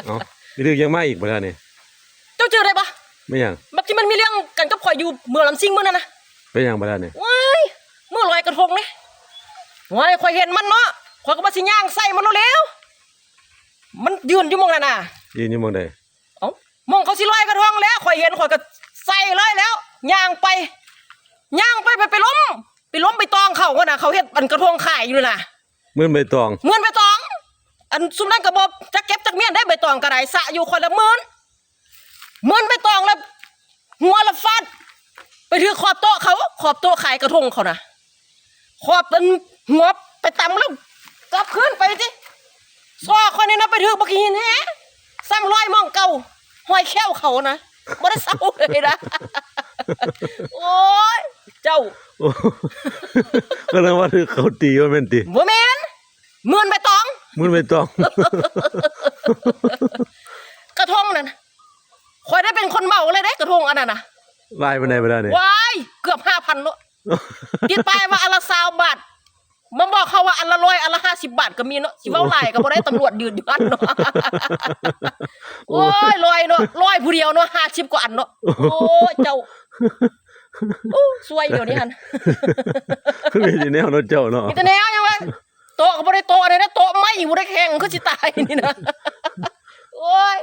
ເອົ້າ ມີເລື່ອງຫຍັງມາອີກບັດນີ້? ເຈົ້າຈື່ໄດ້ບໍ່? ແມ່ນຫຍັງ? ບັກທີ່ມັນມີເລື່ອງກັນກັບຂ້ອຍຢູ່ເມືອງລຳຊິງມື້ນັ້ນນະ. ເປັນຫຍັງບັດນີ້? ໂອ້ຍ ມື້ລອຍກະທົງເດ້. ໂອ້ຍ ຂ້ອຍເຫັນມັນເນາະ ຂ້ອຍກໍວ່າຊິຍ່າງໃສ່ມັນໂລດແລ້ວ. ມັນຢືນຢູ່ໝ່ອງນັ້ນນະ. ຢືນຢູ່ໝ່ອງໃດ? ເອົ້າ ໝ່ອງເຂົາຊິລອຍກະທົງແຫຼະ ຂ້ອຍເຫັນຂ້ອຍກໍໃສ່ເລີຍແລ້ວ. ຍ່າງໄປ ຍ່າງໄປ ໄປ ໄປລົ້ມ ໄປລົ້ມໃບຕອງເຂົາຫັ້ນນະ. ເຂົາເຮັດອັນກະທົງຂາຍຢູ່ນະ. ເໝືອນໃບຕອງ ເໝືອນໃບຕອງ. ອັນຊຸມນັ້ນກໍບໍ່ຈັກເກັບຈັກມ້ຽນໄດ້ ໃບຕອງກໍໄດ້ ສະຢູ່ຄົນລະໝື່ນ ໝື່ນໃບຕອງລະ ຫົວລະຟາດໄປຖືກຂອບໂຕະເຂົາ ຂອບໂຕະຂາຍກະທົງເຂົານະ. ຂອບອັນຫົວໄປຕຳແລ້ວກັບຄືນໄປຕິ. ຊອກຂ້ອຍນີ້ນະ ໄປຖືກບັກຫີນແຮ ຊ້ຳລອຍໝ່ອງເກົ່າ ຮອຍແຂ້ວເຂົານະ ບໍ່ໄດ້ເຊົາເລີຍນະ. ໂອ້ຍ ເຈົ້າ ໂອ້ ກຳລັງວ່າຖືກເຂົາຕີ ບໍ່ແມ່ນຕິ? ບໍ່ແມ່ນ ໝື່ນໃບຕອງ ໝື່ນໃບຕອງ. ກະທົງນັ້ນ ຂ້ອຍໄດ້ເປັນຄົນເໝົາເລີຍເດ້ ກະທົງອັນນັ້ນນະ. ຫຼາຍປານໃດບັດນີ້? ວ້າຍ ເກືອບຫ້າພັນເນາະ. ຕິດປ້າຍວ່າອັນລະຊາວບາດ ມາບອກເຂົາວ່າອັນລະຮ້ອຍ ອັນລະຫ້າສິບບາດກໍມີເນາະ. ຊິເວົ້າຫຼາຍກໍບໍ່ໄດ້ ຕຳຫຼວດຢືນຢູ່ຫັ້ນເນາະ. ໂອ້ຍ ໂອ້ຍ ລອຍເນາະ ລອຍຜູ້ດຽວເນາະ ຫ້າສິບກວ່າອັນເນາະ. ໂອ້ຍ ເຈົ້າ ໂອ້ ຊວຍດຽວນີ້ຫັ້ນ. ມີແຕ່ແນວເນາະເຈົ້າເນາະ ມີແຕ່ແນວຫຍັງວະ. ໂຕະກໍບໍ່ໄດ້ໂຕະໃດນະ ໂຕະໄມ້ບໍ່ໄດ້ແຂງ ຄືຊິຕາຍນີ້ນະ. ໂອ້ຍ